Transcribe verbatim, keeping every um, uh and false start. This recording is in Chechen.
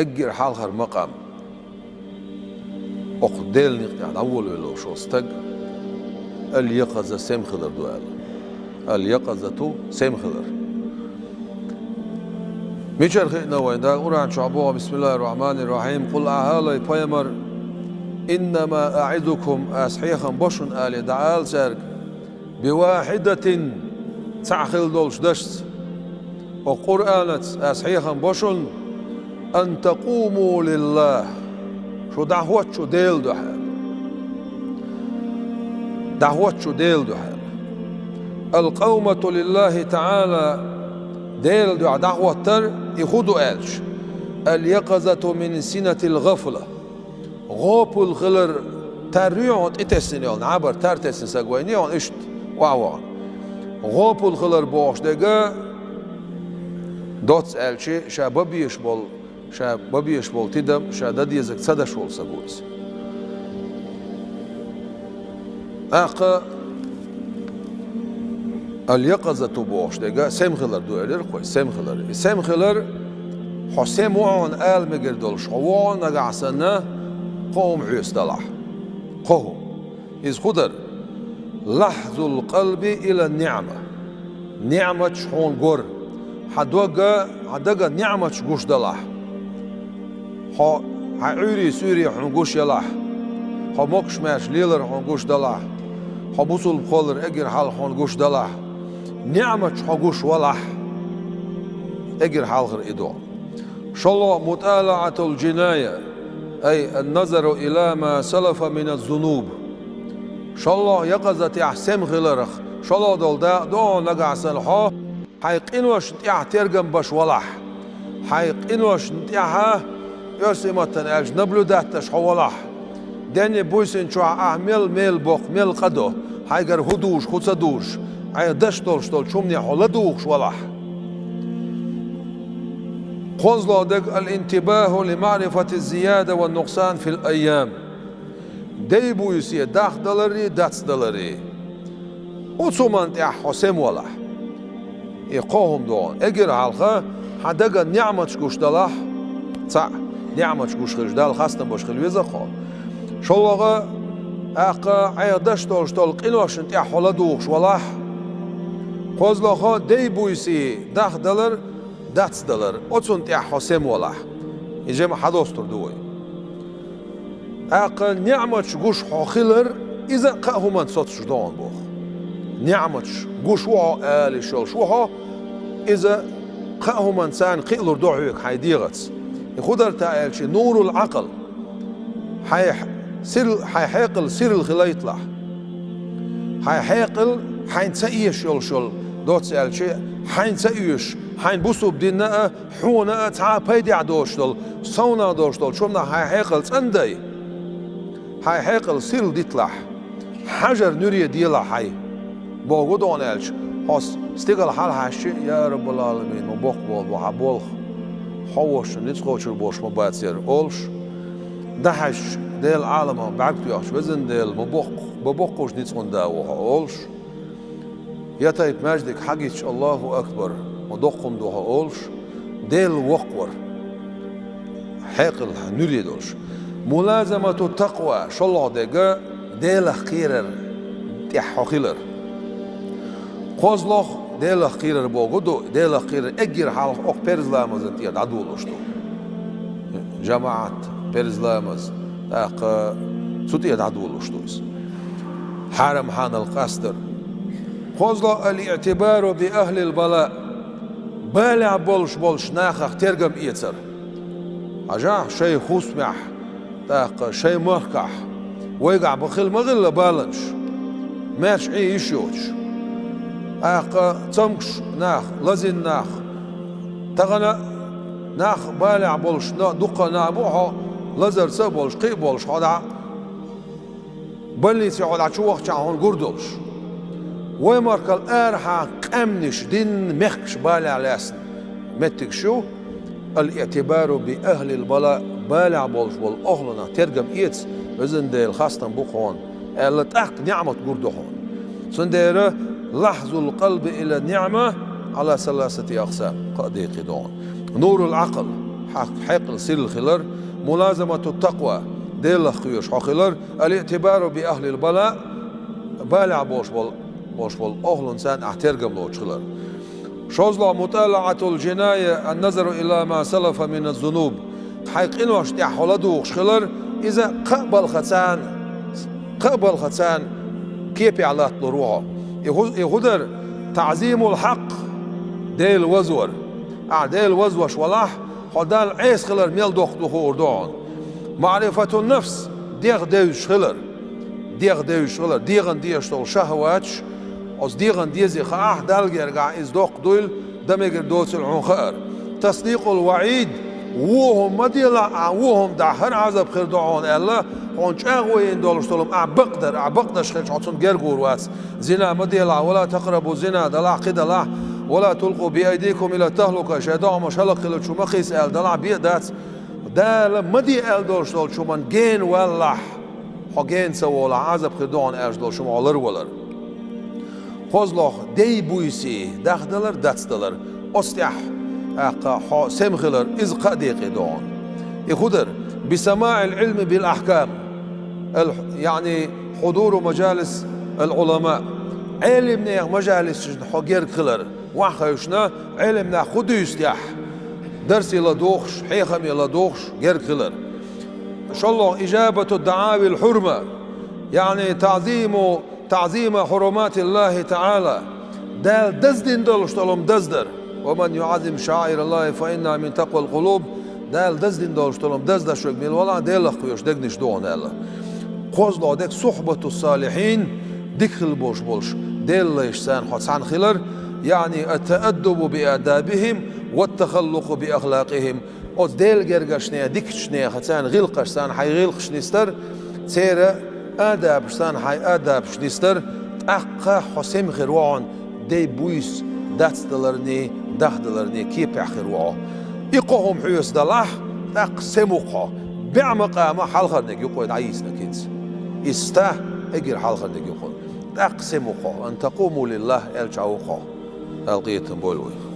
Эггара хьалхара макъам. Окху Делан некъа тӀехь дӀаволавелла волуш волу стаг, ал-якъаза, сема хилар ду аьлла. Ал-якъазату, сема хилар. Мичара хиъна вайн? Дала Къуръан чохь боху: «Бисмиллахир-рахманир-рахим. Къул, ахьа лай, пайхамар, иннама аъизукум, ас хьехам бо шуна», — алий, дӀаала цаьрга, «бивахьидатин, цхьаъ хилла долчу дашца, оцу Къуръанаца ас хьехам бо шуна, ан такъуму лиллахь, шу дӀахӀоттачу Делан дуьхьа». ДӀахӀоттачу Делан дуьхьа. Ал-къаумату лиллахи таӀала, Делан дуьхьа дӀахӀоттар, и хӀун ду аьлча, ал-якъазату мин синатил гъафла. ГӀопал хилар тар ю хьуна тӀетесна йолу, набар тар тесна саг вайна ю хьуна иштта охьавахана. ГӀопал хилар бохуш дерг, доцца аьлча, ша бан безаш болу, ша бан безаш болу тидам, ша дан дезарг ца деш волу саг ву иза. ТӀаккха ал-якъазату бохуш дерг сема хилар ду элира кхо, сема хилар. И сема хилар, хьо сема ву хьуна ала мегар долуш, хьо ву хьуна нагахь санна кхо хӀума хьоьца далахь. Кхо хӀума. Иза хӀун дара? Лахьзул къалби ила ниӀма. НиӀматаш хьуна гор. Хьан дага, хьан дага ниӀматаш гуш далахь. Хьо, хьан Ӏуьйре-суьйре хьуна гуш ялахь. Хьо могуш-маьрша лелар хьуна гуш далахь. Хьо бусулба кхоллар эггара хьалха хьуна гуш далахь. НиӀматаш хьо гуш валахь. Эггара хьалхара и ду. ШолгӀа, муталаӀатул джиная, ай, ан-назару ила ма салафа мина зунуб. ШолгӀа якъазатехь сема хиларх, шолгӀа долу дакъа ду хьуна нагахь санна хьо хьайн къиношна тӀехь тергам беш валахь. Хьайн къиношна тӀехь, оьрсийн маттана аьлча, наблюдать деш хьо валахь. Денна буьйсанна чохь ахь мел мел боккху, мел къа до, хьайгара хӀун дузуш, хӀун ца дузуш, хьайн деш долуш долчу хӀумане хьо ладугӀуш валахь. КхозлагӀа дерг, ал-интибаху ли маърифати зияда ва нукъсан фил айям. Дай-буьйсе дахдаларий, дацдаларий. Оцу хӀуманна тӀехь хьо сема валахь. И кхо хӀума ду хьуна. Эггара хьалха, хьан дага ниӀматаш гуш далахь, цхьаъ, ниӀматаш гуш хилча, Далла хастам беш хила веза хьо. ШолгӀа, тӀаккха, хьайх деш долуш долу къиношна тӀехь хьо ладугӀуш валахь. КхозлагӀа, дай-буьйсе дахдалар, дацдалар, оцунна тӀехь хьо сема валахь. И жима хьадостур ду вай. ТӀаккха ниӀматаш гуш хьо хилар, иза а кхаа хӀуманца соцуш ду хьуна боху. НиӀматаш гуш ву хьо ала йиш йолуш ву хьо, иза кхаа хӀуманца царна кхиалур ду хьоьга хьайн дегӀаца. И хӀун дара та аьлча, нурул Ӏакъл. Хьайн сирл-, хьайн хьекъал сирла хилийталахь. Хьайн хьекъал хьайна ца эшаш йолуш йолу, доцца аьлча, хьайна ца оьшуш, хьайн бусулба динна а, хьуна а цхьа а пайдехь доцуш долу, совнаха долуш долу чумнах хьайн хьекъал цӀандай. Хьайн хьекъал сирла диталахь. Хьажар нуьре делахь хьайн. Боху ду хьуна аьлча, хьо стигала хьалахьаьжча, я Раббал-Ӏаламин, ма боккха болу бу хьан болх. Хьо волчу ницкъ кхочур болуш ма бацара олуш. ДӀахьаьжча, Делан Ӏаламах бӀаьрг тоьхча, везан Дела, ма боккха, ма боккхачу ницкъан да ву хьо олуш. Я тайпа маьждиг хьагичча, Аллаху акбар, ма доккха хӀума ду хьо олуш, Дела воккхавар, хьекъал нуьре долуш. Мулазамату такъва, шолгӀа дерг, Делах кхерар тӀехь хьо хилар. КхозлагӀа, Делах кхерар боху ду, Делах кхерар эггара хьалха окху перз ламазан тӀера дӀадолуш ду. ЖамаӀат, перз ламаз, тӀаккха цу тӀера дӀадолуш ду иза. Хьарам-хьанал къастар. КхозлагӀа, ал-иътибару би ахлил бала. Балехь болуш болчу нахах тергам эцар. Хьажахь, шайн хӀусамехь, тӀаккха шайн махкахь, вайгахь бан хила ма гӀилла баланаш, маьрша Ӏен йиш йоцуш. ТӀаккха цомгуш нах, лазийна нах, тахана нах балехь болуш, но дуккха нах бу хьо лазарца а болуш, кхин а болуш, хьо дӀа больнице хьо дӀа чу вахчахь хьуна гур долуш. Вай махкал арахьа къаьмнаш, динан мехкаш балехь лаьцна меттигаш ю, ал-иътибару би ахлил бала, балехь болуш болу охланах тергам эца, везан Дела, хастам бу хьуна, аьлла, тӀаккха ниӀмат гур ду хьуна. Цундела лахьзул къалби ила ниӀма Ӏала саласати акъсам, кхаа декхе ду хьуна. Нурул Ӏакъл, Хьа-, хьекъал сирла хилар, ملازمة التقوى, Делах кхоьруш хьо хилар, الاعتبار بأهل البلاء, балехь болуш болу, болуш болу охӀланцарна ахь тергам лоцуш хилар. ШозлагӀа, مطالعة الجناية، النظر إلى ما سلف من الذنوب. Хьайн къинош тӀехь хьо ладугӀуш хилар, иза кхаа балхацарна, кхаа балхацарна кепехь латталур ву хьо. И хӀу-, и хӀу дара, تعظيم الحق, Дела вазвар. Ахь Дела вазвеш валахь, хьо Далла Ӏеса хилар мел доккха ду хуур ду хьуна. معرفة النفس, дегӀ девзаш хилар. ДегӀ девзаш хилар. ДегӀан дезаш долу шахӀваташ, оцу дегӀан деза хаахь, Далла гергахь иза доккха дуйла, дан мегар доцийла хьуна хаар. تصديق الوعيد, вон хӀума ма делахь, ахь вон хӀума дахь, хӀара Ӏазап хир ду хьуна аьлла, хьуна чӀагӀо йина долуш долу хӀума ахь бакъдар, ахь бакъдеш хилча хьо цунна гергур вац. Зина ма делахь, ولا تقربوا الزنا далахь, кхин далахь, ولا تلقوا بأيديكم إلى التهلكة, шайн догӀмаш хӀаллакьхиларчу ма кхийса аьлла далахь, бен а дац. Дала ма де аьлла долуш долчу хӀуманна гена валлахь, хьо гена ца волахь, Ӏазап хир ду хьуна аьлла долуш хӀума хьо ларвалар. КхозлагӀа, дей буьйса дахдалар, дацдалар. Оцу тӀехь, тӀаккха, хьо сема хилар, иза кхаа декъе ду хьуна. И хӀу дара, بسماع العلم بالأحكام, ал-, яъни حضور مجالس العلماء. Ӏелимнехан мажалисашна хьо герга хилар. Ваха хевшина, Ӏелимнах хӀу дуьйцу тӀехь, дарсе ладугӀуш, хьехаме ладугӀуш герга хилар. ШоллагӀа, إجابة دعاوي الحرمة, яъни تعظيم, تعظيم حرمات الله تعالى, Дала даздина долуш долу хӀума даздар. ومن يعظم شعائر الله فإنها من تقوى القلوب, Дала даздина долуш долу хӀума даздеш верг мила валахь, Делах кхоьруш дегнаш ду хьуна аьлла. КхозлагӀа дерг, صحبة الصالحين, дика хила болуш болуш Делан лайшца хьо цхьаьна хилар, яъни التأدب بآدابهم والتخلق بأخلاقهم. Оцу Делан гергарчу нехан, дикачу нехан царна гӀиллакхаш, царна хьайн гӀиллакхаш нисдар, церан адабаш, царна хьайн адабаш нисдар, тӀаккха хьо сема хир ву хьуна, дей буьйса дацдаларний, дахдаларний кепехь хир ву хьо. И кхо хӀума хьоьца далахь, тӀаккха сема ву хьо. БӀе макъамах хьалхарниг юкъа вай дӀайийцина хӀинца. Иза ста, эггара хьалхарниг юкъа. ТӀаккха сема ву хьо, أن تقوموا لله аьлча хьо ву хьо. Дала къинхетам бойла вайх.